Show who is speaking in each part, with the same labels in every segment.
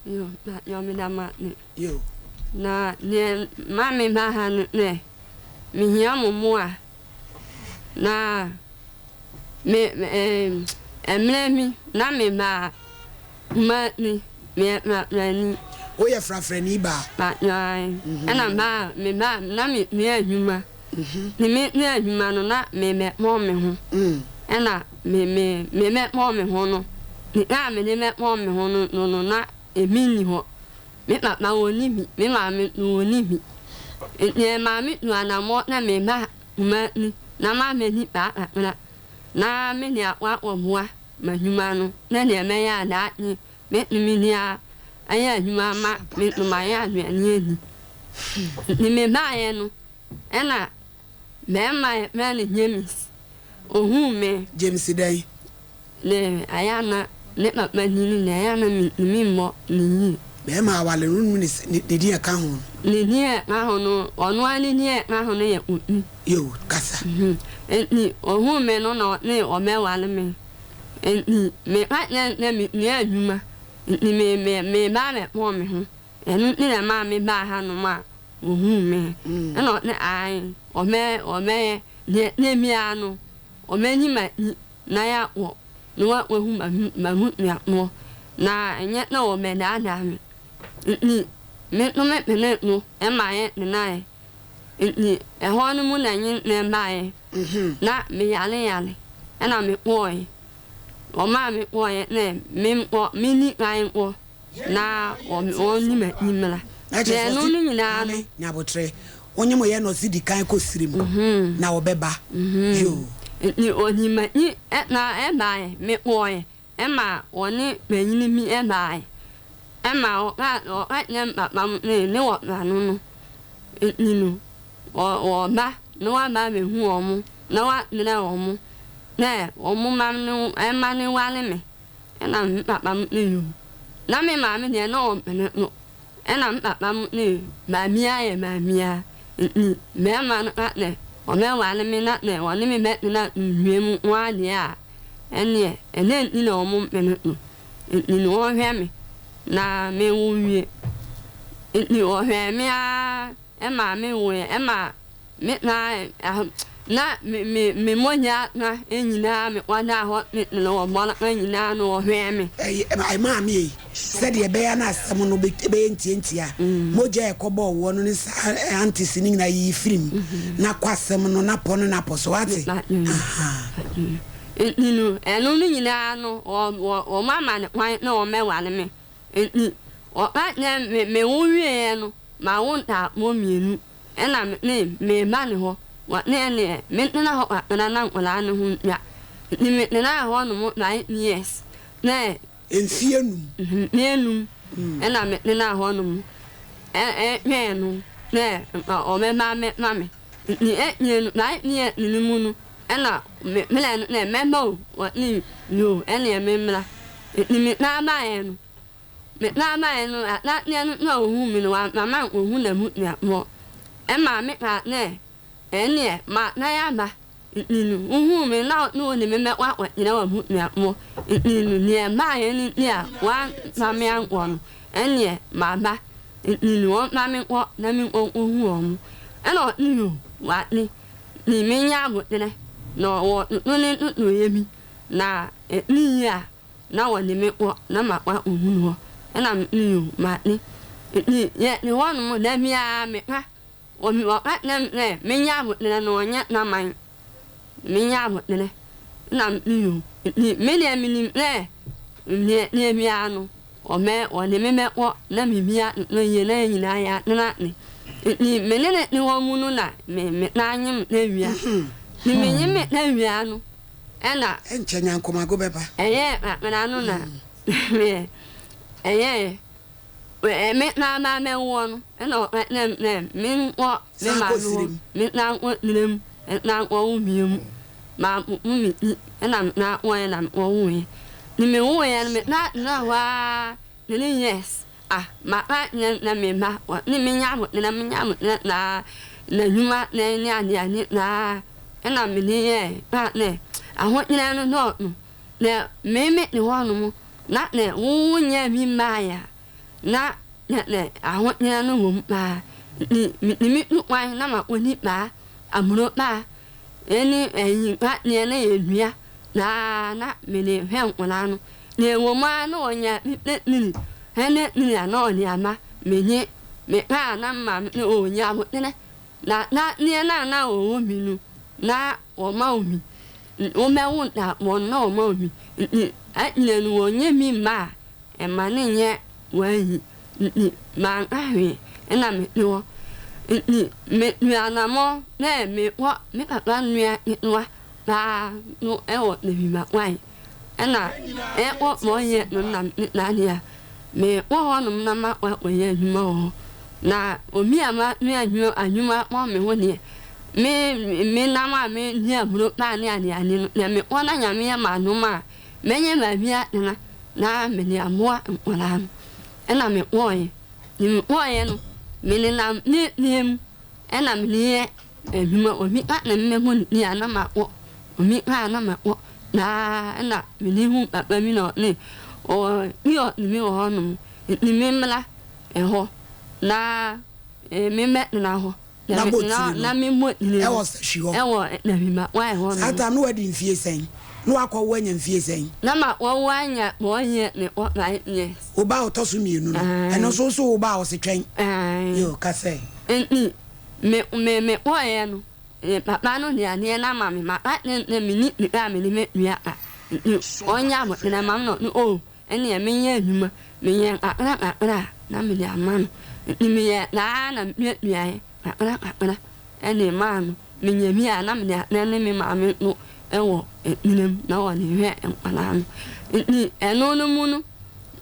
Speaker 1: Yo, mpakyɛw meda mo ase.
Speaker 2: Yo.
Speaker 1: Na deɛ ma me ba ha no sɛ, mehia mo mmoa. Na me ɛɛ mmerɛ bi na me ba Kumasi, meyɛ frafrani.
Speaker 2: Woyɛ frafrani baa?
Speaker 1: Mpakyɛw ae. Ɛna baa me ba na me sua adwuma. Nti me sua adwuma no na me bɛpɔn me ho. Ɛna me me me bɛpɔn me ho no, sika a mede bɛpɔn me ho no no no na ebi nni hɔ. Me papa ɔnni bi, me maame nso ɔnni bi. Nti ɛmaa me tuu anammɔn sɛ meba Kumasi na mabɛdi saa kakra na mede akɔ akɔboa m'adwuma no sɛdeɛ ɛbɛyɛ a daakye mɛtumi de ayɛ adwuma ama me nso mayɛ aduane adi. Nti mebaeɛ no, ɛna Bɛɛma a yɛfrɛ no James, ohuu me.
Speaker 2: James dɛn?
Speaker 1: Ne ayɛ a na ne papa din no deɛ ɛyɛ a na mentumi mmɔ no yie.
Speaker 2: Bɛɛma a awale no wonim ne ne din a ɛka ho no?
Speaker 1: Ne din a ɛka ho no, ɔno ara ne din a ɛka ho no yɛ Kofi.
Speaker 2: Yoo, kasa.
Speaker 1: Nti ohuu me no na ɔse ɔbɛware me. Nti meka kyerɛɛ no sɛ mesua adwuma nti me me mereba abɛtɔn me ho. Ɛno nti na ɛmaa mebaa hanom a Ohuu me. Ɛna ɔse ae, ɔbɛ ɔbɛyɛ deɛ ɛteɛ biara no, ɔbɛyi m'akyi na yɛakɔ na wakɔhu m'abusuafoɔ, na ɛnyɛ sɛ ɔbɛdaadaa me. Nti me nso me penee so ma yɛtenaeɛ. Nti ɛhɔ no mu na nyinsɛn baeɛ, na meyareyare, ɛna mekɔeɛ. Wɔmaa me kɔeɛ sɛ menkɔ, menni kan nkɔ. Na wɔnni m'akyi mmra.
Speaker 2: Na kyerɛ sɛ
Speaker 1: ɛno
Speaker 2: ɔse
Speaker 1: no nyinaa no.
Speaker 2: Maame Nyaboterɛ, wo nye mo yɛ na ɔse di kan kɔ sirim na ɔbɛba. Yoo.
Speaker 1: Nti ɔdii m'akyi san baeɛ, mekɔeɛ ma ɔne panyini bi baeɛ ma ɔkaa ɔka kyerɛɛ me papa mo sɛ ne wɔfa no no nti no ɔreba na waba abɛhu wɔn na wasrɛ wɔn sɛ wɔn mma no mma no nware me. Ɛna me papa mo ne no. Na me maame deɛ na ɔmpene so. Ɛna me papa mo ne maame ara yɛ maame ara. Nti bɛɛma no ka sɛ ɔbɛware me na sɛ ɔne me bɛtena asomdwoeɛ mu nko ara deɛ a, ɛnneɛ ɛdɛn nti na wɔmpene so? Nti no ɔnhwɛ me na menwo nwie. Nti ɔhwɛɛ me ara maa menwoeɛ, ɛma Me na na me me me mogya ka nyinaa me kɔdaa hospital wɔ bɔlka nyinaa no wɔhwɛɛ me.
Speaker 2: Ɛyi ɛma maame ei, sɛdeɛ ɛbɛyɛ na asɛm no bɛyɛ ntiantia, mogya a ɛkɔbɔɔ woɔ no ne saa aunties no nyinaa yiyi firi mu na kɔ asɛm no na pɔ no na pɔ so, woate? Ahaa.
Speaker 1: Nti no ɛno no nyinaa no wɔ wɔ wɔama no kwan sɛ wɔmmɛware me. Nti wɔka kyerɛɛ me mewo wieeɛ no mawo ntaafoɔ mmienu. Ɛna me mereba ne hɔ, wɔse ɛneɛ mentena hɔ kakra na nkwadaa no ho ntwa. Nti metenaa hɔ nom 5 years sɛ.
Speaker 2: Mfie num.
Speaker 1: Mfie num ɛna metenaa hɔ nom ɛtwɛn no sɛ nka ɔbɛba abɛfa me. Nti akyire no 5 years no mu no ɛna me frɛɛ no sɛ mɛba o, ɔse yoo ɛneɛ memmra. Nti mesan baeɛ no. Mesan baeɛ no, ahyɛaseɛ no sɛ ɔhuu me no, wamma mankɔhu n'abusuafoɔ. Ɛmaa mekaa sɛ, Ɛnneɛ, masan aba. Nti no, wohuu me na wo ne me bɛkɔ akɔkyerɛ w'abusuafoɔ. Nti no, deɛ ɛbaeɛ no nti a woamfa me ankɔ no, ɛnneɛ maba. Nti no, wɔmfa me nkɔ na menkɔ nkɔhu wɔn. Ɛnna ɔse, Yoo, wate. Nti menyɛ aboterɛ. Na wɔtoto ne ntotoeɛ bi, na ɛsi yie a, na wɔde me kɔ na makɔ akɔhunu hɔ, ɛna me se yoo mate. Nti yɛte hɔ nom da biara meka, wɔka kyerɛ me sɛ menyɛ aboterɛ na ɔnyɛ saman, menyɛ aboterɛ, ɛna me se yoo. Nti me deɛ menim sɛ deɛ ɛteɛ biara no ɔbɛ wɔde me bɛkɔ na biribi atotɔ yie na yɛn nyinaa yɛatena ase. Nti me ne no te hɔ mu no na me mesan nye me tawia. Nti menye me tawia no. Ɛna.
Speaker 2: Ɛnkyɛ nyankomago bɛba.
Speaker 1: Ɛyɛɛ kakra no na me ɛyɛɛ me san ba bɛwoɔ no ɛna ɔka kyerɛɛ me sɛ menkɔ me maame hɔ mensan nkɔ serɛ mu nsan nkɔwo bio mu. Mampopo me ti ɛna mesan kɔeɛ na mekɔwoeɛ. Nti mewoeɛ no mesan tenaa hɔ ara 3 years. Ah, maka akyerɛ no sɛ me ba, ɔse menya ahokyerɛ, menya ahokyerɛ saa, n'adwuma sɛe ne adeade saa, ɛna mede yɛɛ, kaa sɛ, ahokyerɛ no dɔɔso, sɛ me mete hɔnom na sɛ wo wonyɛɛ bi mmaeɛ a, Na na na ahokyerɛ no wɔ mu paa. Nti metumi tu kwan na makɔdi paa, aburo paa, ɛne ayi adeɛ no yɛ dua saa na mede hwɛ nkwadaa no. Deɛ ɛwɔ mu ara na ɔnya 50 cedi, 100 cedi a na ɔde ama megye. Meka a na me maame sɛ oo nya aboterɛ. Na na adeɛ no a na wɔwɔ bi no na wɔma wo bi. Wobɛwo ntaaboɔ no na wɔma wo bi. Nti akyire no wɔnyɛ bi mma a Ɛmma no nyɛ w'ayi nti manka hwee na mete hɔ. Nti metuu anamɔn dɛ mekɔ me papa nua ketewa paa no wɔ Bebima-Kwae na ɛkɔ Mɔyɛ no na mete saa deɛ a, mekɔ hɔnom na makɔ akɔyɛ adwuma wɔ hɔ. Na obi a masua adwuma adwuma akɔ me ho deɛ, me menam a medi aburo paa ne adeade no, sɛ mekɔ na Nyame yɛ m'adom a, Mɛnyɛ baabi atena na mede aboa nkwadaa no. Ɛna mekɔeɛ. Nti mekɔeɛ no, menenam ne fie mu ɛna mede yɛ adwuma. Obi ka sɛ memmɛbɔ ne ti a na makɔ, obi ka a na makɔ. Saa ara ɛna mede huu papa bi na ɔse ɔwɔ kiosk bi wɔ hɔnom nti memmra ɛhɔ na memmɛtena hɔ.
Speaker 2: Na bɔ tiri
Speaker 1: no
Speaker 2: wɔ sahwi hɔ.
Speaker 1: Ɛwɔ Nahima wae hɔ
Speaker 2: Saa
Speaker 1: nom.
Speaker 2: time no wadi mfie sɛn? Na wakɔ wo anya mfie sɛn?
Speaker 1: Na ma wɔ wo anya wɔ year ne wɔ five years.
Speaker 2: Wo ba a ɔtɔ so mienu no, ɛno nso wo so wo ba a ɔse twɛn.
Speaker 1: Ae.
Speaker 2: Yoo, ka sɛ.
Speaker 1: Nti me me me kɔeɛ no, me papa no de adeɛ no ama me, maka kyerɛ no sɛ menni sika a mede bɛtua ka, nti ɔnyɛ aboterɛ ma me na ɔse oh. Ɛnneɛ menyɛ adwuma. Meyɛɛ nkakra nkakra a na mede ama no. Nti meyɛɛ saa ara na metuatuaeɛ kakra kakra de maa no. Menya bi a na mede asɛnde me maame nso wɔ akyire mu na ɔde hwɛ nkwadaa no. Nti ɛno no mu no,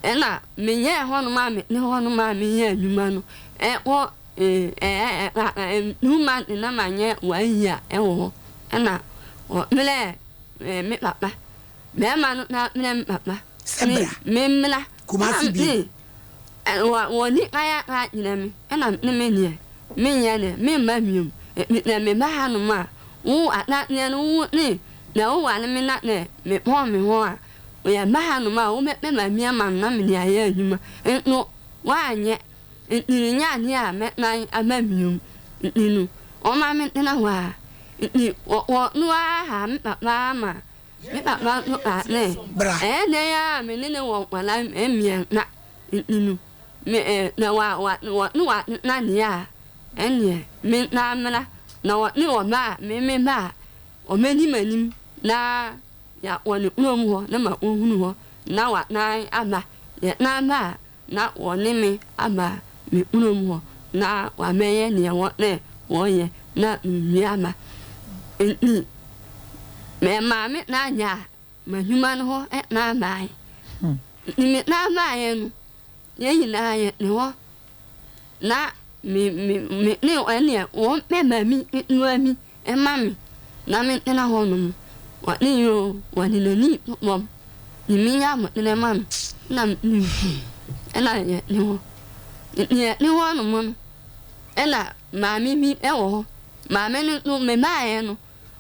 Speaker 1: ɛna meyɛɛ hɔnom a mete hɔnom a meyɛ adwuma no ɛkɔ ɛɛ 2 months na manyɛ one year wɔ hɔ ɛna wɔfrɛɛ me papa. Bɛrima no na mene me papa.
Speaker 2: Sɛ bra.
Speaker 1: Me mmra.
Speaker 2: Kumasi bio.
Speaker 1: Wɔ wɔdi kan aka akyerɛ me ɛna me me deɛ menyɛ dɛ memma biom ɛfiri sɛ meba hanom a wo asaseɛ no wo se sɛ wo ware me na sɛ mepɔn me ho a yɛba hanom a wobɛpɛ baabi ama me na mede ayɛ adwuma nso woanyɛ nti menyɛ adeɛ a mɛsan aba biom nti no wɔma mentena hɔ ara nti wɔkɔɔ so ara haa me papa ara ma Me papa nso kaa sɛ,
Speaker 2: Bra.
Speaker 1: Ɛyɛ dɛn ara a me ne no wɔ nkwadaa mmiɛnsa nti no, me ɛ, sɛ wa, wa, wɔte w'asetena deɛ a, ɛnneɛ mensan mmra. Na wɔte ɔba a, me me ba a, ɔbɛdi m'anim na yɛakɔ ne kurom hɔ na makɔhunu hɔ na wasan aba. Yɛsan ba a, na wɔne me aba me kurom hɔ na wɔabɛyɛ deɛ wɔsɛ wɔyɛ na mewie aba. Enti me maame san gyaa m'adwuma no hɔ san baeɛ. Nti mesan baeɛ no, yɛn nyinaa yɛte hɔ na me me me ne ɛnneɛ wɔmpɛ baabi ketewa bi ma me na mentena hɔnom. Ɔse yoo, wɔde n'ani to fam. Nti menya aboterɛ ma no na menim ɛna yɛte hɔ. Nti yɛte hɔnom no ɛna maame bi wɔ hɔ. Maame no nso mebaeɛ no,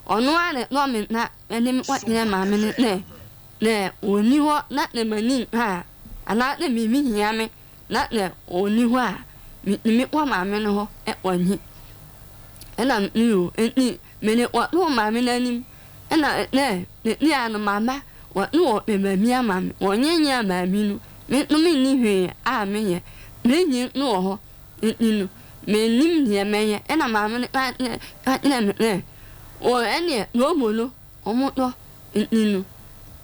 Speaker 1: ɔno ara na ɛsɔɔ me nsa de me kɔkyerɛɛ maame no sɛ, sɛ ɔnni hɔ na sɛ m'ani nka a, anaasɛ biribi hia me na sɛ ɔnni hɔ a, metumi kɔ maame no hɔ kɔgye. Ɛna mese yoo. Nti mede kɔtoo maame no anim ɛna sɛ seesei ara no maba, wɔse wɔpɛ baabi ama me, wɔnyɛnyɛɛ baabi no, me nso menni hwee a meyɛ. M'agyi nso wɔ hɔ, nti no mennim deɛ mɛyɛ. Ɛna maame no ka kyerɛɛ me sɛ, o ɛnneɛ Togo no wɔtɔ nti no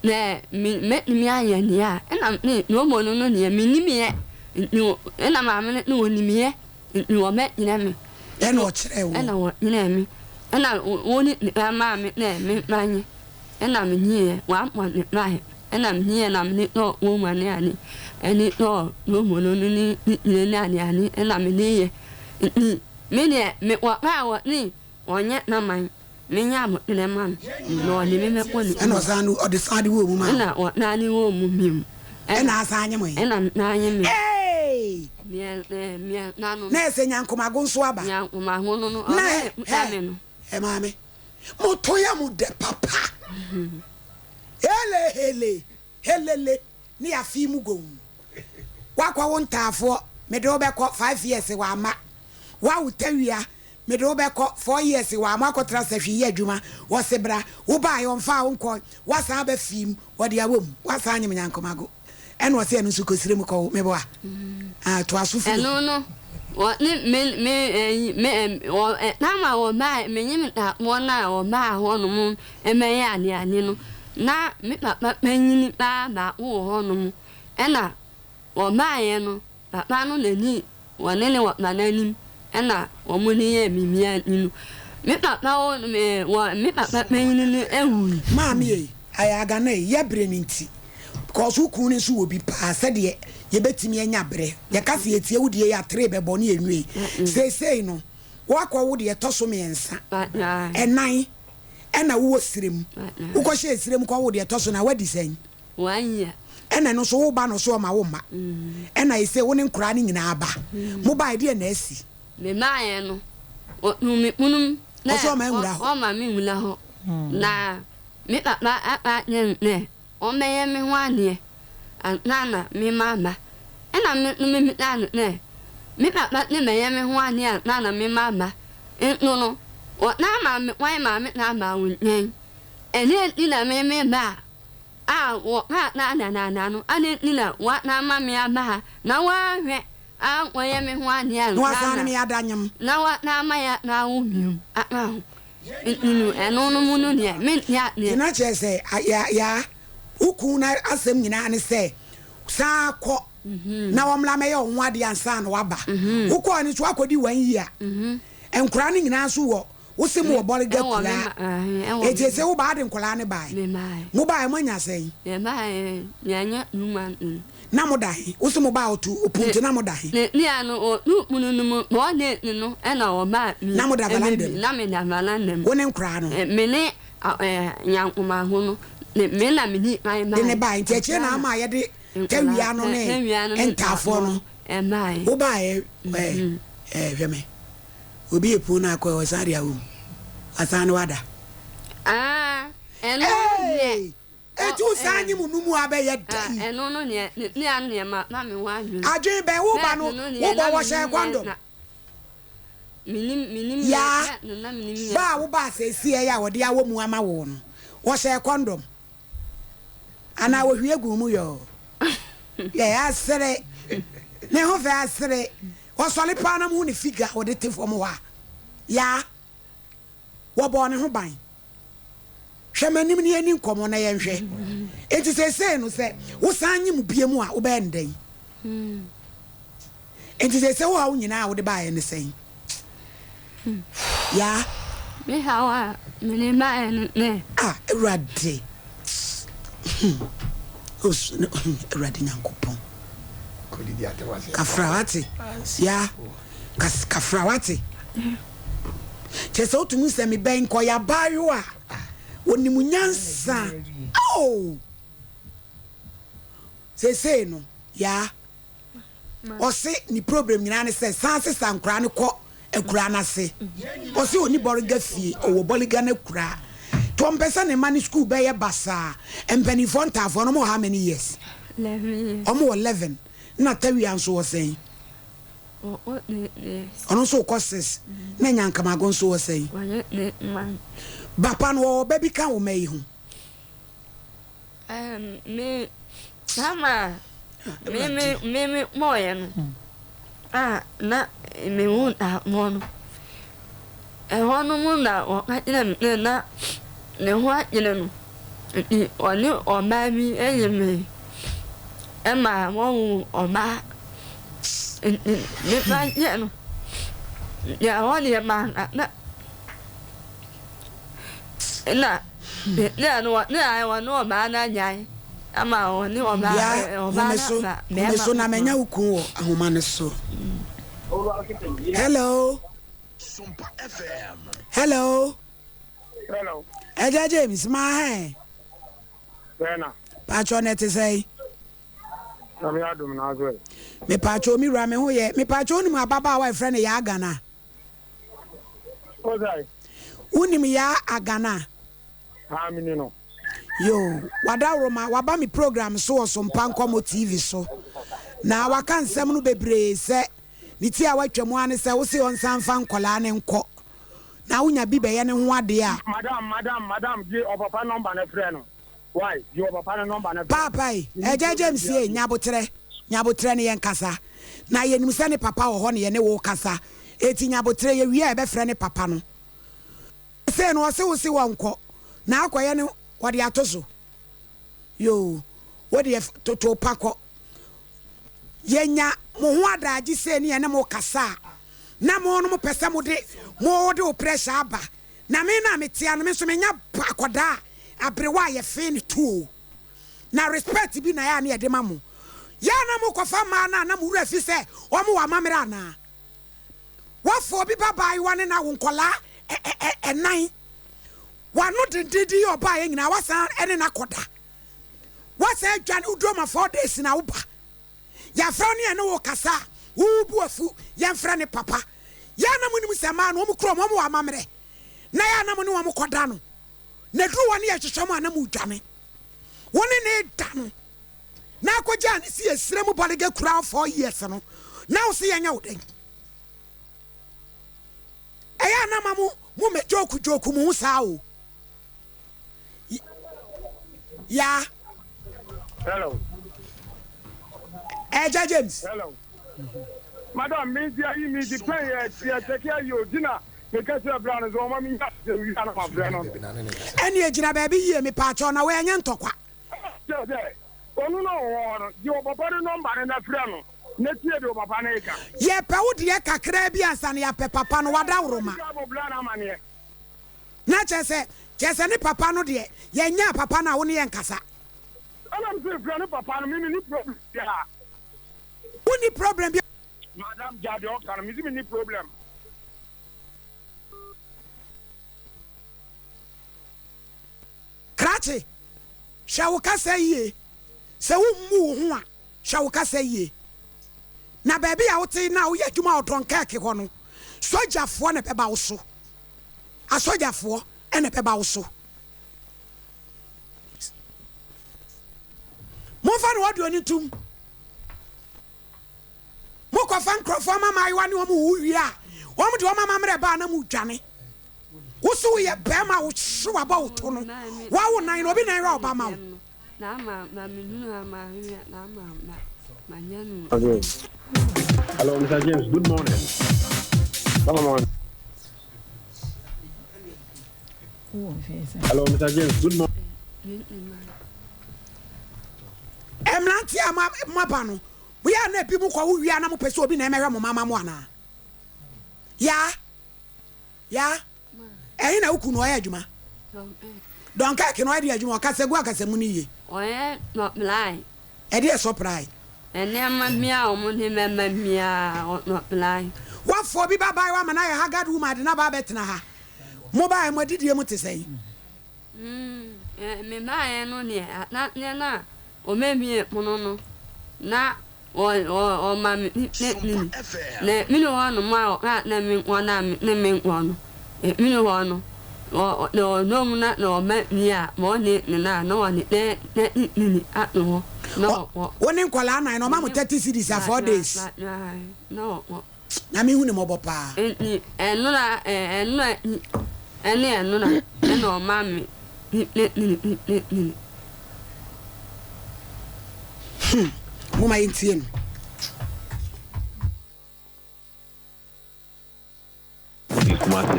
Speaker 1: sɛ me mɛtumi ayɛ deɛ a, ɛna mese Togo no no deɛ mennim yɛ nti ɛna maame no se ɔnim yɛ nti ɔbɛkyerɛ me.
Speaker 2: Ɛna ɔkyerɛɛ wo?
Speaker 1: Ɛna ɔkyerɛɛ me, ɛna wɔde sika maa me sɛ memfa nyɛ, ɛna menyeeɛ, 1.5 ɛna menyeeɛ na mede tɔɔ wɔma ne ade, ɛde tɔɔ Togo no no ne titire ne adeade ɛna mede yɛ nti me deɛ mekɔkaa wɔse ɔnyɛ saman. Menya aboterɛ ma no, na ɔde me bɛkɔ ne
Speaker 2: Ɛna
Speaker 1: kurom.
Speaker 2: ɔsan de, ɔde san de woo mu maa wo.
Speaker 1: Ɛna ɔsan de woo mu bio.
Speaker 2: Ɛna asan nye mo yi.
Speaker 1: Ɛna mesan nye me.
Speaker 2: Hey!
Speaker 1: Mmiɛnsa no.
Speaker 2: Na ɛsɛ Nyankomago nso aba.
Speaker 1: Nyankomago no no, ɔno na ɛkuta me no.
Speaker 2: Hɛ, maame, mo to yɛ mo dɛ papa. Hele, hele, helele, ne yɛafee mu gomm. Woakɔwo ntaafoɔ, mede wo bɛkɔ, 5 years wamma. Woawo tawia, mede wo bɛkɔ, 4 years wamma. Akɔtena sahwi yɛ adwuma, wɔse bra. Wobaeɛ, ɔmfaa wo nkɔ, woasan aba fie mu, wɔde awɔ mu, woasan anyem Nyankomago. Ɛna ɔse ɛno nso kɔsire mu kɔwo, meboa. Ah, toa so firi hɔ.
Speaker 1: Ɛno no, wɔ ne me me ɛyi me ɛ wɔ ɛ na ma wɔbaa me nye me ntaafoɔ no a wɔbaa hɔnom mmɛyɛ adeade no, na me papa panyin paa baako wɔ hɔnom. Ɛna wɔbaeɛ no, papa no n'ani wɔne ne wɔfa n'anim ɛna wɔn de yɛɛ biribiara nti no, me papa wɔ me wɔ me papa panyin no awui.
Speaker 2: Maame ei, ayɛ agana ei, yɛ berɛ no nti because wo kunu no nso wɔ bi paa sɛdeɛ yɛbɛtumi anya berɛ. Yɛka sɛ yɛtie wo deɛ yi a, three bɛbɔ ne yɛnwie. Seesei no, woakɔ wo deɛ ɛtɔ so mmiɛnsa, ɛnan ɛna wowɔ serem. Wokɔhyɛɛ serem kɔwoo deɛ ɛtɔ so nan, woadi sɛn?
Speaker 1: One year.
Speaker 2: Ɛna ɛno nso wo ba no so ɔma wo mma. Ɛna ɛsei wo ne nkoraa no nyinaa ba. Mo baeɛ deɛ na asi?
Speaker 1: Me baeɛ no, ɔtuu me pono mu na
Speaker 2: Ɔsɛ ɔma nwura hɔ.
Speaker 1: ɔma me nwura hɔ. Na me papa aka akyerɛ no sɛ ɔmmɛyɛ me ho adeɛ ansa na me maba. Ɛna me nso mebisaa no sɛ, me papa se mɛyɛ me ho adeɛ ansa na me maba. Nso no, ɔsan maa me kwan maa me san baa wo nkyɛn. Ɛdeɛn nti na me meba a a wɔkaa saa dadaada no, adɛn nti na woasan ama me aba ha na woanhwɛ ankɔyɛ me ho adeɛ
Speaker 2: Na
Speaker 1: ansa
Speaker 2: woasan ne
Speaker 1: na
Speaker 2: me ada nyem?
Speaker 1: na woasan ama yɛasan awo bio aka ho? Nti no, ɛno no mu no deɛ, mente
Speaker 2: Nti
Speaker 1: aseɛ.
Speaker 2: na kyerɛ sɛ, ya, ya, wo kunu no asɛm nyinaa ne sɛ, san kɔ na wɔmmra mmɛyɛ wo ho adeɛ ansa na woaba. Wokɔɔ no nso, woakɔdi one year. Nkwadaa no nyinaa nso wɔ Wo se mo wɔ Bɔrega kuraa. Enti ese wo baa de nkwadaa no bae. Mo bae mo anya sɛn? Na mo da he? Wo se mo baa otu opunti na mo da he? Na mo da valanda mu. Wo ne nkwadaa no? De ne bae. Nti akyire na ama yɛde tawia no ne ntaafoɔ no. Wo baeɛ ɛ hwɛ me. Obi epun no akɔ ɔsan de awɔ mu. Wasan ne wada.
Speaker 1: Ah, ɛno no deɛ.
Speaker 2: Hey! Eti wo san nye mu no mu abɛyɛ dɛn?
Speaker 1: Ah, ɛno no deɛ, ne tia no deɛ ma ma me ho adwene.
Speaker 2: Adwene bɛn wo ba no wo bɔ wɔ hyɛ kɔndɔm.
Speaker 1: Minim minim
Speaker 2: Yaa,
Speaker 1: no na minim yɛ.
Speaker 2: Ba a wo ba asɛsi ɛyɛ a wɔde awɔ mu ama wo no, wɔhyɛ kɔndɔm. Anaa wɔhwie gu mu yɔɔ. Yɛ asere. Ne ho fɛ asere. Ɔsɔre paa na muhu ne figure a ɔde te fam hɔ a, yaa, wɔbɔɔ ne ho ban. Hwɛ m'anim na yɛnni nkɔmmɔ na yɛnhwɛ. Enti seesei no sɛ wosan nye mu biom a, wobɛyɛ no dɛn? Enti seesei wo haw nyinaa a wode baeɛ ne sɛn? Yaa.
Speaker 1: Me haw a mede baeɛ ne sɛ.
Speaker 2: Ah, Awurade. Hmm. Oh, hmm, Awurade Nyankopɔn. Kafra wate. Ya. Kafra wate. Kyerɛ sɛ wotumi sɛ mebɛn nkɔyɛ abaayewa a onim nyansa. Oh! Seesei no, ya. Ɔse ne problem nyinaa ne sɛ san sesa nkoraa no kɔ akuraa no ase. Ɔse ɔni Bɔrega fie, ɔwɔ Bɔrega no akuraa. Nti ɔmpɛ sɛ ne mma no school bɛyɛ basaa. Mpanimfoɔ ntaafoɔ no ɔmo wɔ how many years? Ɔmo wɔ 11. Na Tawia nso wɔ sɛn? Ɔno nso wokɔ 6. Na Nyankamago nso wɔ sɛn? Bapa no ɔwɔ ba bi ka wo mma yi ho?
Speaker 1: Me time a me me me me kɔɔeɛ no a na mehu ntaaboɔ no, ɛhɔ nom na wɔka kyerɛɛ me sɛ na ne ho akyere no nti ɔne ɔbaa bi nyemee ma wɔwoo ɔbaa nti mefa kyɛɛ no nti ɛhɔ deɛ mankasa. Nna nna no wɔ nna wɔne ɔbaa no agyae ama wɔne ɔbaa
Speaker 2: Bia,
Speaker 1: ɔbaa
Speaker 2: home
Speaker 1: no
Speaker 2: so,
Speaker 1: aba
Speaker 2: home
Speaker 1: bɛrima
Speaker 2: so na manya
Speaker 1: foforɔ.
Speaker 2: wo kun wɔ ahoma no so. Hello. Hello.
Speaker 3: Hello.
Speaker 2: Ɛgya James, maa hɛn.
Speaker 3: Bɛna.
Speaker 2: Paatwɔ na ɛte sɛn?
Speaker 3: Nyame adom na aso ɛ.
Speaker 2: Me paatwɔ mi wura me ho yɛ. Me paatwɔ wonim ababaawa a yɛfrɛ no Yaa Gana? Wonim Yaa Agana?
Speaker 3: Haa mini no.
Speaker 2: Yoo, wadaworoma, waba me program so wɔ Sompa Nkɔmmɔ TV so. Na waka nsɛm no bebree sɛ ne ti a watwa mu ara ne sɛ wose ɔnsan mfa nkwadaa no nkɔ na wonya bi bɛyɛ ne ho adeɛ a.
Speaker 3: Madam madam madam gye ɔpapa number no frɛ no wai gye ɔpapa no number no frɛ no.
Speaker 2: Paapa ei, Agya James ei, nya aboterɛ, nya aboterɛ ne yɛnkasa. Na yɛnim sɛ ne papa wɔ hɔ na yɛne wo rekasa, enti nya aboterɛ, yɛwie a yɛbɛfrɛ ne papa no. Sei no ɔse wo se wɔnkɔ na akɔyɛ ne wɔde ato so. Yoo, wo deɛ toto pa kɔ. Yɛnya mo ho adaagye sei ne yɛne mo kasa a, na mo no mopɛ sɛ mode mo de wo pressure aba. Na me no a mete ano, me nso menya akɔdaa a aberewa a yɛfee no to o. Na respect bi na ɛyɛ a ne yɛde ma mo. Yɛ a na mokɔfa mmaa no a na mo werɛ fi sɛ wɔn wɔ amammerɛ anaa? Woafa obi ba baayewa ne no awo nkwadaa ɛnan. W'ano dendenden yi ɔbaeɛ nyinaa woasan ne no akɔda. Woasan adwane woduro ma 4 days na woba. Yɛafrɛ wo ne yɛne wo kasa a wo bo afu yɛmfrɛ ne papa. Yɛ a na monim sɛ mmaa no wɔn kurom wɔn wɔ amammerɛ na yɛ a na mo ne wɔn kɔda no. Na ɛduru hɔ ne yɛhwehwɛ mo a na modwane. Wo ne ne da no na akɔgyaa ne si ɛsrɛ mu bɔlega kura wo 4 years no na wo se yɛnyɛ wo dɛn? Ɛyɛ a na ma mo mo mɛ joke joke mo ho saa o. Ya.
Speaker 3: Hello.
Speaker 2: Ɛgya James.
Speaker 3: Hello. Madam, mi ti ayi mi ti pɛn yɛ yɛ kyɛkɛ ayi o gyina mi kɛse ɛbla no so ɔma mi nya sɛ wi ana ma frɛ no.
Speaker 2: Ɛne egyina baabi yie mi paakyɛw na wɔyɛ ntɔkwa.
Speaker 3: Kyɛ sɛ ɔno na ɔwɔ hɔ no gye ɔpapa no nɔmba no na frɛ no na tie deɛ ɔpapa no reka.
Speaker 2: Yɛpɛ wo deɛ kakraa bi ansa na yɛapɛ papa no wadaworoma.
Speaker 3: Abɔ bra no amaneɛ.
Speaker 2: Na kyerɛ sɛ kyerɛ sɛ ne papa no deɛ yɛnyaa papa no a wo ne yɛn nkasa.
Speaker 3: Ɛna m sɛ frɛ ne papa no me menni problem biara.
Speaker 2: Wonni problem bi.
Speaker 3: Madam gya deɛ ɔka no me se menni problem.
Speaker 2: Krakye, hwɛ wo kasa yie. Sɛ wommu wo ho a, hwɛ wo kasa yie. Na baabi a wote na woyɛ adwuma wɔ Dunkirk hɔ no, sogyafoɔ na ɛbɛba wo so. Asogyafoɔ na ɛbɛba wo so. Momfa no audio no ntom. Mokɔfa nkurɔfoɔ ama mmaayewa ne wɔn wo wie a, wɔn de wɔn amammerɛ ba a na modwane. Wo so woyɛ bɛrima a wohye wabɔ wo to no, wawo nan no, obi na ɛhwɛ ɔba ma wo.
Speaker 3: Okay. Hello, Mr. James. Good morning. Come on. Hello, Mr. James. Good morning.
Speaker 2: Mmeranteɛ a moaba no, moyɛ a na ebi mo kɔ wo wie a na mopɛ sɛ obi na ɛmɛhwɛ mo mama mo anaa? Yaa, yaa, ɛhe na wo kunu ɔyɛ adwuma? Dunkirk na ɔyɛ de adwuma, ɔkasa gu akasa mu no yie.
Speaker 1: Ɔyɛ supply.
Speaker 2: Ɛdeɛ supply?
Speaker 1: Nneɛma bi a wɔn de mɛma biara supply.
Speaker 2: Wafa obi ba baayewa ama no ayɛ haggard woman de no aba abɛtena ha. Mo baeɛ mo adidie mu te sɛn?
Speaker 1: Me baeɛ no deɛ ahyɛaseɛ no a wɔbɛbue pono no na wɔma me 50 cedis. Na ɛfiri hɔ nom a wɔkaa sɛ menkɔ no a mese menkɔ no, ɛfiri hɔ no sɛ wɔdɔ mu na sɛ wɔba fie a wɔde me no a na wɔde 30 cedis ato hɔ na wɔkɔ.
Speaker 2: Wo ne nkwadaa nnan no wɔma mo 30 cedis a 4 days.
Speaker 1: Na wɔkɔ.
Speaker 2: Nyame hu ne mmɔbɔ paa.
Speaker 1: Nti ɛnora ɛnora akyi ɛne ɛnora ɛna ɔma me 50 cedis 50 cedis.
Speaker 2: Momma yɛntie no.
Speaker 4: Kumasi.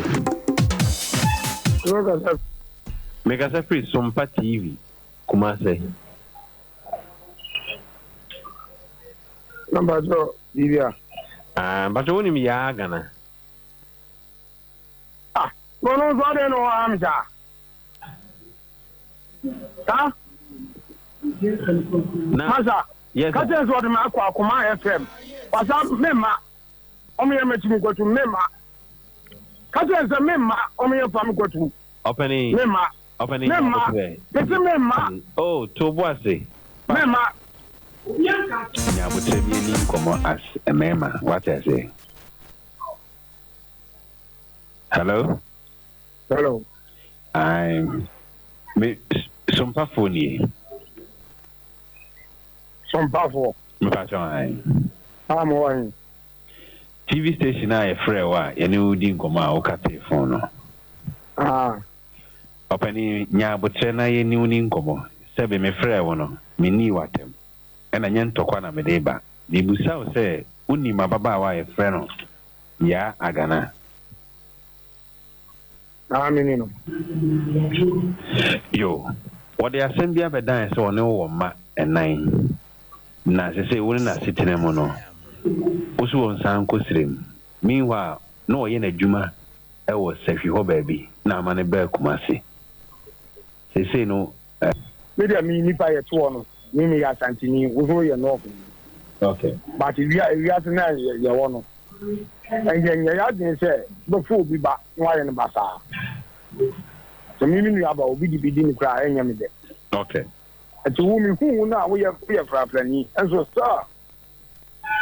Speaker 4: Mekasa firi Sompa TV, Kumasi.
Speaker 3: Na mpatsɔ biribi a.
Speaker 4: Ah, mpatsɔ wonim Yaa Ghana?
Speaker 3: Ah, na ɔno nso adɛn na ɔha me saa? Ha?
Speaker 4: Na
Speaker 3: Masa,
Speaker 4: yes
Speaker 3: ka
Speaker 4: sir.
Speaker 3: kyerɛ sɛ ɔde me akɔ Akoma FM. Wasa memma. Ɔmo yɛ m'akyi nkɔtum memma. Ka kyerɛ sɛ memma ɔmo yɛ fa me kɔtum.
Speaker 4: Ɔpɛni
Speaker 3: Memma.
Speaker 4: ɔpɛni
Speaker 3: Memma.
Speaker 4: nyabotrɛ.
Speaker 3: Mese memma.
Speaker 4: Oh, to bo ase.
Speaker 3: Memma.
Speaker 5: Nyabotrɛ mi ani nkɔmmɔ as mmarima wate ase. Hello.
Speaker 3: Hello.
Speaker 5: I'm me sompafoɔ nie.
Speaker 3: Sompafoɔ.
Speaker 5: Mepakyɛw ae.
Speaker 3: Ah, mowɔ he?
Speaker 5: TV station a yɛfrɛɛ wo a yɛne wo redi nkɔmmɔ a wokatee phone no.
Speaker 3: Ah.
Speaker 5: Ɔpanin, nya aboterɛ na yɛne wo ni nkɔmmɔ. Sɛbe mefrɛɛ wo no, mennii wo atɛm. Ɛna nyɛ ntɔkwa na mede reba. Merebisa wo sɛ wonim ababaawa a yɛfrɛ no Yaa Agana?
Speaker 3: Aa, me ne no.
Speaker 5: Yo, wɔde asɛm bi abɛdan sɛ ɔne wo wɔ mma nnan, na seesei wo ne no asetena mu no, wo so ɔnsan nkɔ serem. Meanwhile, na ɔyɛ n'adwuma wɔ Sahwi hɔ baabi na ama no baa Kumasi. Seesei no, ɛ.
Speaker 3: Me deɛ me nipa yɛ toɔ no me meyɛ Asanteni wo nso woyɛ North ni.
Speaker 5: Okay.
Speaker 3: But wia ewiase na yɛwɔ no ɛnyɛ nyɛ yɛadwene sɛ bɛfo obi ba na wayɛ no basaa. Sɛ me me nua ba obi de bi di no koraa ɛnyɛ me dɛ.
Speaker 5: Okay.
Speaker 3: Nti wo me hu wo no a woyɛ woyɛ frafrani nso still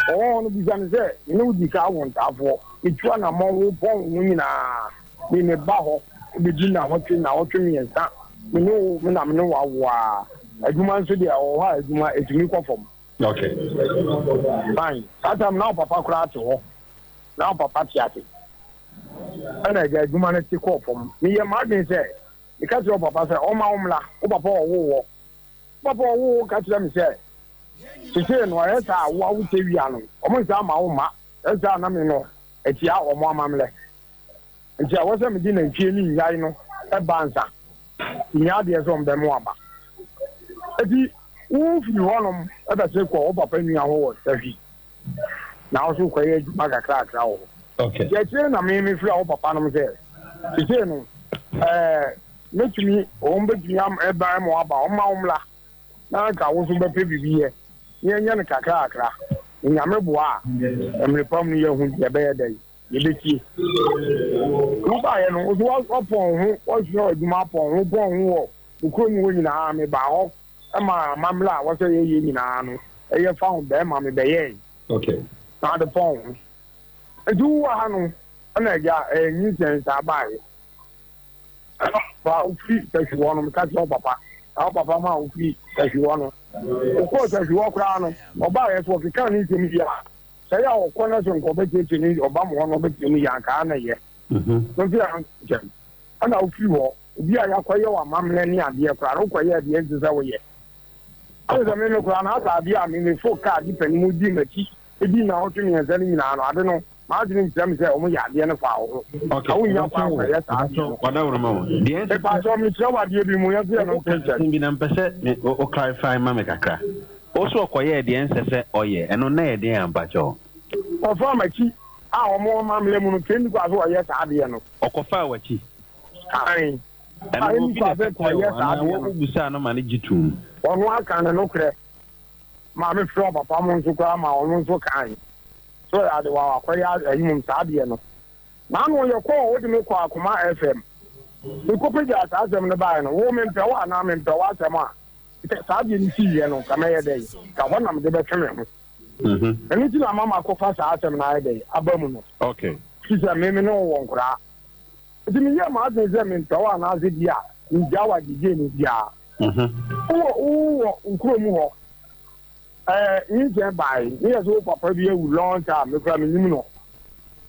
Speaker 3: Ɔwɔ hɔ no, bisa no sɛ, 'Me ne wo di ka awo ntaafoɔ? Metu anammɔn wo pɔn wo ho nyinaa, me meba hɔ bɛdi nnawɔtwe, nnawɔtwe mmiɛnsa, me ne wo, me na me ne wo awo ara. Adwuma nso deɛ, ɔwɔ hɔ a adwuma, ɛtumi kɔ fam.
Speaker 5: Okay.
Speaker 3: Fine. Saa time na wo papa koraa te hɔ. Na wo papa te ase. Ɛna agya adwuma no te kɔɔ fam. Meyɛ m'adwene sɛ, meka kyerɛ wo papa sɛ ɔmma wo mmra, wo papa ɔwoo wɔ. Papa ɔwoo wo ka kyerɛ me sɛ sesei no ɛyɛ saa a wo a wokyɛ wia no wɔn nsa ama wo mma ɛyɛ saa na me no atia wɔn amammerɛ nti ɛwɔ sɛ mede nantwie ne nnwan no ba ansa nti nyɛ adeɛ sɛ wɔn bɛmo aba eti wo firi hɔnom ɛbɛse kɔ wo papa nua hɔ wɔ sahwi na wo so kɔyɛ adwuma kakrakra wɔ hɔ.
Speaker 5: Okay.
Speaker 3: Nti akyire na me mefrɛ wo papa nom sɛ sesei no ɛɛ mɛtumi wɔn bɛtumi ɛba ma waba wɔn ma wɔn mmla na nka wo nso bɛpɛ biribi yɛ na yɛnyɛ no kakrakra na Nyame boa a mmere pa mu no yɛahu deɛ ɛbɛyɛ dɛn yɛbɛtie. Wobaeɛ no wo so wapɔn wo ho wasua adwuma apɔn ho pɔn ho wɔ wo kurom hɔ nyinaa mebaa hɔ ma amammerɛ a wɔsɛ yɛyɛ nyinaa no ɛyɛ fa ho bɛrima mebɛyɛe
Speaker 5: Okay.
Speaker 3: na ade pɔn ho. Nti wowɔ ha no ɛna agya ɛyɛ nyinsɛn saa baeɛ. Ɛna fa wofiri sahwi hɔ no meka kyerɛ wo papa na wo papa ma wofiri sahwi hɔ no wokɔɔ sahwi hɔ koraa no ɔbaeɛ so ɔkeka ne nsɛm yi a sɛ yɛ a ɔkɔ no so nka ɔbɛtiatia ne ɔba mo hɔ no ɔbɛtia mu yɛ ankaa na yɛ no nso yɛ nkyɛn ɛna wofiri hɔ obi a yɛakɔyɛ wɔ amammerɛ ne adeɛ koraa no wokɔyɛ adeɛ nti sɛ woyɛ ɛne sɛ me me koraa no asa adeɛ a me mefo kaa di panimu di m'akyi Edi nnawɔtwe mmiɛnsa no nyinaa no, ade no, m'adwene nkyerɛ me sɛ wɔyɛ adeɛ no faa wo ho.
Speaker 5: Okay,
Speaker 3: Na wonnya kwan nkɔyɛ saa adeɛ no.
Speaker 5: Ɔdawuruma o, deɛ ɛsɛ sɛ.
Speaker 3: Mepakyɛw, mekyerɛ wo adeɛ bi mu, yɛnso yɛ no nto nkyɛn.
Speaker 5: Asɛm bi na mpɛ sɛ me o clarify ma me kakra. Wo so ɔkɔyɛɛ deɛ ɛnsɛ sɛ ɔyɛ, ɛno na ɛyɛ deɛn a mpakyɛw?
Speaker 3: Ɔfaa m'akyi a wɔn amammerɛ mu no, kɛnni kwa sɛ ɔyɛ saa adeɛ no.
Speaker 5: Ɔkɔfaa w'akyi?
Speaker 3: Aane.
Speaker 5: Ɛno
Speaker 3: A ɛnni
Speaker 5: obi na
Speaker 3: kwa sɛ
Speaker 5: ɛka kyerɛɛ
Speaker 3: ɔyɛ
Speaker 5: wo
Speaker 3: saa
Speaker 5: anaa
Speaker 3: adeɛ
Speaker 5: wo
Speaker 3: no.
Speaker 5: wobusaa no ma no gye toom?
Speaker 3: Ɔno aka ne nokorɛ. Maame frɛɛ ɔpapa mo nso koraa ma ɔno nso kae sɛ ɔyɛ ade wa wakɔyɛ ayi mom saa adeɛ no. N'ano yɛ kɔɔ wode me kɔɔ Akoma FM. Me kɔ pagyaa saa asɛm no baeɛ no wo mempɛ wo anaa mempɛ w'asɛm a nka saa adeɛ no siiɛ no nka mɛyɛ dɛn nka hɔ na mede bɛtwe me ho. Ɛno nti na ama makɔfa saa asɛm no ayɛ dɛn aba mu no.
Speaker 5: Okay.
Speaker 3: Firi sɛ me me ne wo wɔ nkoraa. Nti meyɛɛ m'adwene sɛ mempɛ wo anaasɛ bi a megyaa wo agyegye no biara. Wowɔ wowɔ wo kurom hɔ ɛɛ nyinsɛn bae ne yɛ sɛ wo papa bi awu long time me koraa menim no.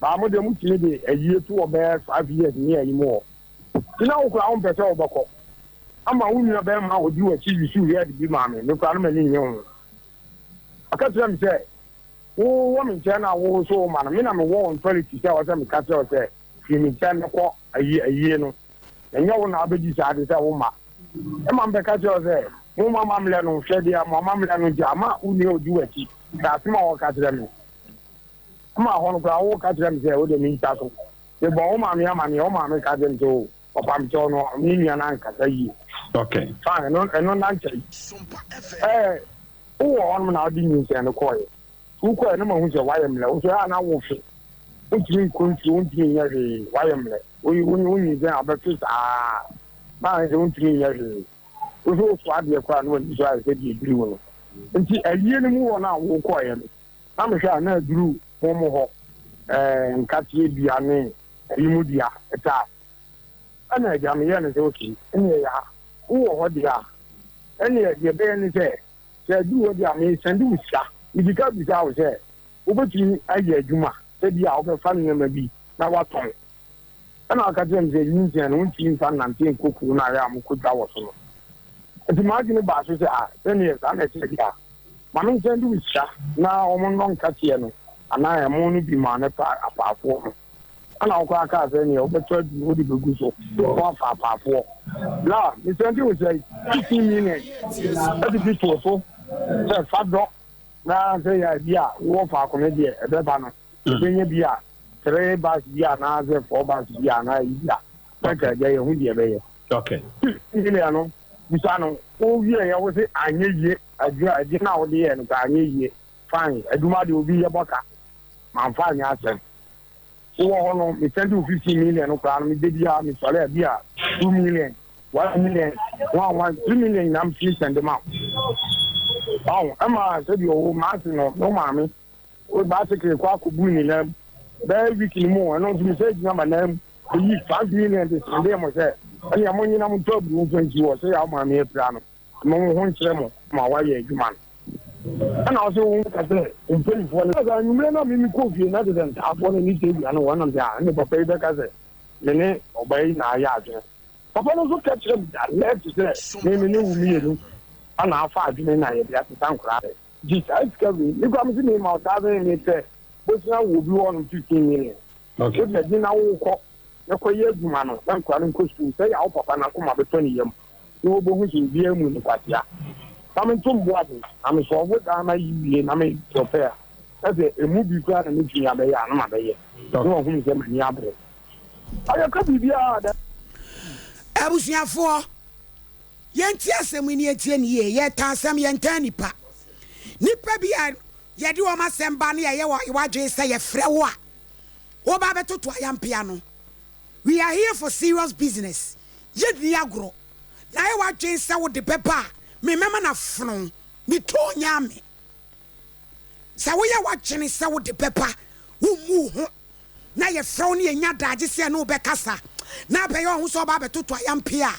Speaker 3: Baa mo deɛ motumi de ayie to wɔ bɛyɛ 5 years ne ayi mu hɔ. Nti na wo koraa wompɛ sɛ wobɛkɔ ama wo nua bɛrima a ɔdi w'akyi yusuu red bi maa me, me koraa no m'ani nnye ho. Ɔka kyerɛ me sɛ wowɔ me nkyɛn na wo so wo ma no, me na mewɔ authority sɛ ɔsɛ meka kyerɛ wo sɛ firi me nkyɛn na kɔ ayi ayie no. Ɛnyɛ wo na wabɛdi saa ade sɛ wo mma. Ɛma mebɛka kyerɛ wo sɛ, Momma amammerɛ no, hwɛ deɛ mo amammerɛ no nti ama wo nua ɔdi w'akyi. Hwɛ asɛm a wɔka kyerɛ me. Ɛma hɔ no koraa woka kyerɛ me sɛ wode me ntwa so. Mebɔɔ wo maame amaneɛ, wo maame ka kyerɛ me sɛ o, ɔpamkyɛw no, me nua no ankasa yie.
Speaker 5: Okay.
Speaker 3: Fine, ɛno ɛno na nkyɛn. Ɛɛ, wowɔ hɔnom na wode nyinsɛn no kɔeɛ. Wokɔeɛ no mahu sɛ woayɛ mmerɛ. Wo nso ɛyɛ a na wofe. Wontumi nkɔ nsuo, wontumi nyɛ hwee, woayɛ mmerɛ. Wo wo wo nyinsɛn a wobɛfe saa na ayɛ sɛ wontumi nyɛ hwee. Wo nso wosoa adeɛ koraa na w'ani so ayɛ sɛ deɛ ɛbiri wo no. Nti ayie no mu hɔ no a wokɔeɛ no, na mehwɛ a na aduru mo mo hɔ ɛɛ nkateɛ dua ne ayi mu dua taa. Ɛna agya meyɛɛ no sɛ okay, ɛnneɛ yaa wowɔ hɔ deɛ a, ɛnneɛ deɛ ɛbɛyɛ ne sɛ, sɛ aduru hɔ deɛ a mesɛnde wo sika. Medi kan bisaa wo sɛ wobɛtumi ayɛ adwuma sɛ bi a wobɛfa nneɛma bi na woatɔn. Ɛna ɔka kyerɛɛ me sɛ nyinsɛn no wontumi mfa nnante nkɔ kuro no a ɛyɛ a mokɔ dwa wɔ so no. Nti m'adwene baa so sɛ ah sɛdeɛ saa na ɛteɛ deɛ a, ma mensan de wo sika na wɔnnɔ nkateɛ no anaa ɛmo no bi ma no fa apaafoɔ no. Ɛna wo koraa kaa sɛ neɛ wobɛtɔ aduru wode bɛgu so na wafa apaafoɔ. Bla, mesan de wo sɛ 15 million de bi too so sɛ fa dɔ na sɛ yɛ bi a wowɔ faako no deɛ ɛbɛba no wobɛnya bi a three bus bi anaasɛ four bus bi anaa ayi bi a na nka agya yɛhu deɛ ɛbɛyɛ.
Speaker 4: Okay.
Speaker 3: 15 million no bisa no wowie yɛ wo se anyɛ yie adwuma adwuma no a wode yɛɛ no koraa anyɛ yie. Fine, adwuma deɛ obi yɛ bɔ ka, mamfa anyɛ asɛm. Wowɔ hɔ no, me sɛnde wo 15 million no koraa no, me da biara me sɔre a bi a 2 million, 1 million, 1 1, 3 million nyinaa metumi sɛnde ma wo. Ɔho, ɛma sɛdeɛ ɔwɔ m'ase no, me maame, wo bicycle kɔ akɔbu ne nan mu, bɛyɛ week no mu, ɛno nso mesɛ gyina ma nan mu, meyi 5 million de sɛnde mo sɛ, ɛnea monyina mo ntɔ aburo mfa nsi hɔ, sɛ yɛ wo maame apira no. Mo ho nkyerɛ mo ma wɔayɛ adwuma no. Ɛna ɔse wo ka sɛ mpanyinfoɔ no sɛ anwummerɛ no a mimi kɔɔ fie na kyerɛ sɛ ntaafoɔ no ne tadua no wɔ nam sɛ a ɛne papa yi bɛka sɛ me ne ɔbaa yi na ayɛ adwene. Papa no nso ka kyerɛ me direct sɛ me me ne wo mmienu ana afa adwene na yɛde asesa nkoraa sɛ gye saa sika wei me koraa mese mema wo thousand mepɛ bosea wɔ obi hɔ nom 15 million.
Speaker 4: Okay.
Speaker 3: Wode gye na wokɔ na kɔyɛ adwuma no na nkora no nkɔ sukuu sɛ yɛ a wo papa no akoma bɛtɔ ne yam. na wobohu sɛ obiara mmu no kwasea. Na mento mbo ase, na mesɔlvo daa na yi wie na me prɔpɛ a, na sɛ emu bi koraa na metumi abɛyɛ a, na mabɛyɛ. Na wahunu sɛ m'ani abere. Ayɛ ka biribiara da.
Speaker 2: Abusuafoɔ, yɛntie asɛm yi na yɛntie no yie. Yɛtaa asɛm, yɛntaa nnipa. Nnipa bi a yɛde wɔn asɛm ba na yɛyɛ w'adwene sɛ yɛfrɛ wo a, woba abɛtoto ayampea no. We are here for serious business yɛnni agorɔ na ayɛ w'adwene sɛ wode bɛba a me mɛma no afono me too nyaa me sɛ woyɛ w'adwene sɛ wode bɛba wommu wo ho na yɛfrɛ wo ne yɛnya daagye sɛ ɛne wo bɛkasa na abɛyɛ ɔho sɛ ɔba abɛtoto ayampe a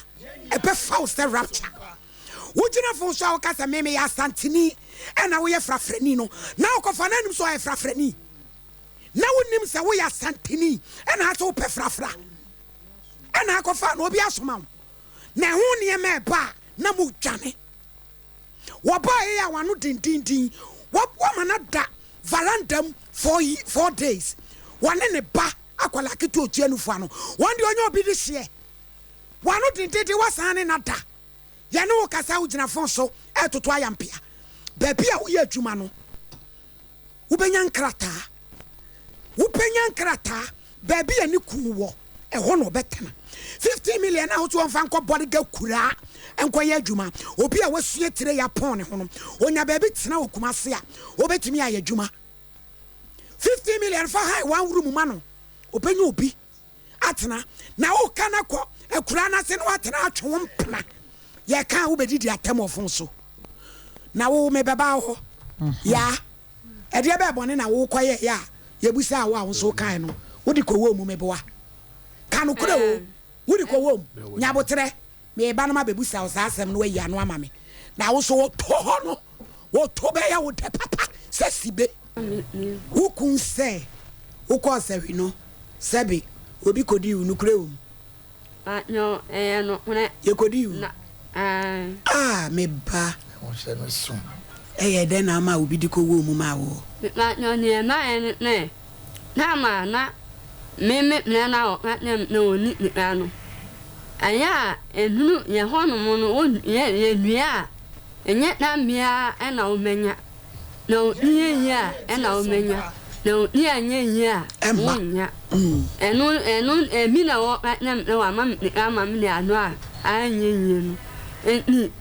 Speaker 2: ɛbɛfa wo sɛ rapture wogyina fon so a woka sɛ me meyɛ asanteni ɛna woyɛ frafrani no na wokɔfa no anim sɛ ɔyɛ frafrani Na wonnim sɛ woyɛ Asanteni ɛna ase wopɛ frafra ɛna akɔfa na obi asoma wo na ɛho nneɛma ɛba a na mo dwane. Wɔbaa yɛ a wano dendenden wɔma no da varanda mu 4 days wɔne ne ba akwadaa ketewa otua nufu ano wɔn deɛ ɔnyɛ obi de hyeɛ wano dendenden wasan ne na da yɛne wo kasa wogyina fon so ɛtoto ayampea baabi a woyɛ adwuma no Wobɛnya nkrataa. Wobɛnya nkrataa. Baabi a ne kunu wɔ, ɛhɔ na ɔbɛtena. 15 million a wosɛ wɔmfa nkɔ Bɔdega kuraa nkɔyɛ adwuma. Obi a wasua tire yɛ apɔn ne ho no, ɔnya baabi tena wɔ Kumase a, ɔbɛtumi ayɛ adwuma. 15 million fa han one room ma no, ɔbɛnya obi atena. Na woka no akɔ akuraa no ase na watena atwe wo mpena. Yɛka a wobɛdidi atɛm wɔ fon so. Na wo mebɛba wo hɔ. Yaa, ɛdeɛ bɛɛ bɔne na wokɔyɛeɛ a yɛbusaa wo a wo nso wokaeɛ no, wode kɔwɔɔ mu meboa? Ka nokorɛ o, wode kɔwɔɔ mu? Nya aboterɛ, mereba na mabɛbusa wo saa asɛm no woayi ano ama me. Na wo nso woto hɔ no, woto bɛyɛ wo dɛ papa sɛ sibe. Wo kun sɛ wokɔɔ sahwi no, sɛbe obi kɔdii wo, nokorɛ wɔ mu?
Speaker 1: Paatwɔ ɛyɛ nokorɛ.
Speaker 2: Yɛkɔdii wo.
Speaker 1: Na ae.
Speaker 2: Ah me ba. Ɛyɛɛ dɛn na womaa obi de kɔwɔɔ mu maa woɔ?
Speaker 1: Paatwɔ deɛ ɛbaeɛ ne sɛ, time a na me me brɛ no a ɔka kyerɛɛ me sɛ ɔnni sika no, ɛyɛ a ɛduru yɛn hɔnom no wo yɛ yɛdua a, ɛnyɛ tam biara na wobɛnya. Na wo ti yɛ yie a, ɛna wobɛnya, na wo ti anyɛ yie a, wonnya. Ɛno, ɛno, ebi na wɔka kyerɛ me sɛ wama me sika ama me de adɔ a anyɛ yie no. Enti,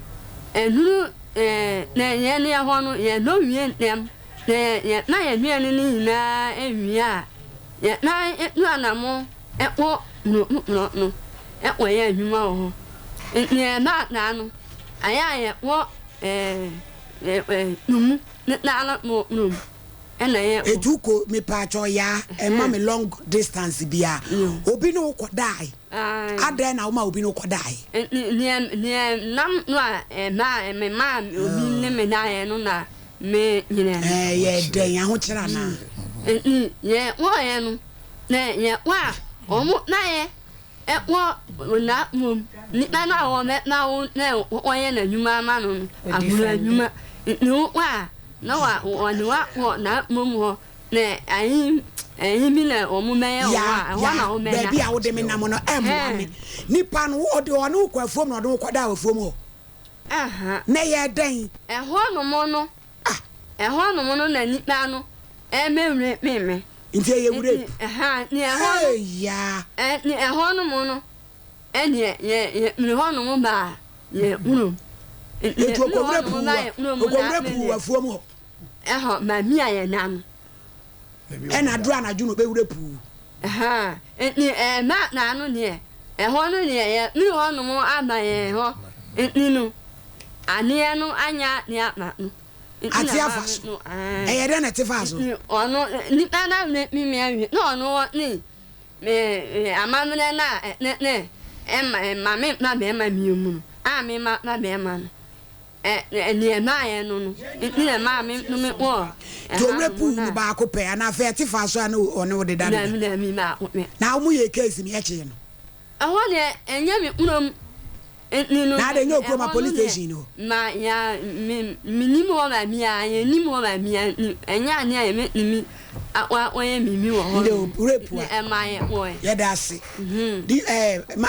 Speaker 1: ɛduru ɛɛ, sɛ yɛn yɛ hɔ no, yɛdɔ wie ntɛm. Sɛ yɛ, yɛka yɛn aduane no nyinaa wie a, yɛsan tu anammɔn kɔ kuro foforɔ so kɔyɛ adwuma wɔ hɔ. Enti ɛbaa saa no, ayɛ a yɛkɔ ɛɛ.
Speaker 2: Etu ko mepaakyɛw yaa ɛma me long distance bia obi ne wo kɔ dae adɛn na woma obi ne wo kɔ dae.
Speaker 1: Nti deɛ deɛ nam so a ɛbaa me maa obi ne me daeɛ no na. Me nyina no.
Speaker 2: Ɛyɛ dɛn ahokyerɛ anaa?
Speaker 1: Nti yɛ wɔyɛ no na yɛ kɔ a wɔn na yɛ ɛkɔ na mom nipa no a wɔbɛ ma wo na wɔyɛ n'adwuma ama no no aburo adwuma nti wo kɔ a na wa wɔde wa kɔ na mom hɔ na ayi ɛyi bi na wɔn bɛyɛ wɔ hɔ a ɛhɔ na wɔn bɛda.
Speaker 2: Baabi a wode me nam no ɛmmoa me nipa no ɔde ɔne wo kɔ afuom na ɔde wo kɔ da afuom hɔ.
Speaker 1: Aha.
Speaker 2: Na ɛyɛɛ dɛn?
Speaker 1: Ɛhɔnom no, ɛhɔnom no na nnipa no rebɛwura me.
Speaker 2: Nti ɛyɛ rape?
Speaker 1: Nti, ɛha, ne ɛhɔ no.
Speaker 2: Hey, yaa.
Speaker 1: Ɛ, ne ɛhɔnom no, ɛneɛ, yɛ, yɛ, firi hɔnom baa yɛn kurom. Nti
Speaker 2: Nti
Speaker 1: yɛfiri
Speaker 2: ɔkɔwura
Speaker 1: hɔnom
Speaker 2: puu
Speaker 1: baa
Speaker 2: wɔ,
Speaker 1: yɛn kurom no
Speaker 2: ɔkɔwura
Speaker 1: na
Speaker 2: puu
Speaker 1: afei
Speaker 2: wɔ
Speaker 1: deɛ,
Speaker 2: afuom hɔ.
Speaker 1: ɛhɔ, baabi a yɛda no.
Speaker 2: Ɛna aduru anadwo na ɔbɛwura puu.
Speaker 1: Ahaa, nti ɛba saa no deɛ, ɛhɔ no deɛ yɛfiri hɔ nom aba yɛn hɔ, nti no adeɛ no anyɛ adeɛ aba no, nti na
Speaker 2: Ate afa
Speaker 1: maame
Speaker 2: so.
Speaker 1: no ae.
Speaker 2: Ɛyɛ dɛn na ɛte faa so?
Speaker 1: Nti ɔno, nipa no awerɛ fi me awie, na ɔno ɔse me me amammerɛ no a ɛsɛ sɛ ɛma ɛma me mfa bɛrima bio mu no, a me ma fa bɛrima no. Ɛ ɛ deɛ ɛbaeɛ no no nti na ɛmaa me nso me kɔɔ
Speaker 2: Nti
Speaker 1: ɛha
Speaker 2: owura
Speaker 1: nom
Speaker 2: puu
Speaker 1: no
Speaker 2: no
Speaker 1: a.
Speaker 2: baako pɛ anaa afei ɛte faa so a na ɔne wo deda deda?
Speaker 1: Daabi daabi baako pɛ.
Speaker 2: Na wɔn yɛɛ case no yɛkyee no?
Speaker 1: Ɛhɔ deɛ ɛnyɛ me kurom nti no
Speaker 2: Na adɛn ɛnyɛ wo kurom
Speaker 1: ɛhɔ
Speaker 2: a
Speaker 1: no
Speaker 2: police
Speaker 1: deɛ
Speaker 2: station ni hɔ?
Speaker 1: ma ya me mennim hɔ baabiara yɛnnim hɔ baabiara nti ɛnyɛ adeɛ a yɛbɛtumi akɔ akɔyɛ biribi wɔ hɔ
Speaker 2: Nde
Speaker 1: nom
Speaker 2: rape
Speaker 1: nti
Speaker 2: a
Speaker 1: ɛmaa yɛkɔɔɛ.
Speaker 2: yɛda ase. Di ɛɛ ma.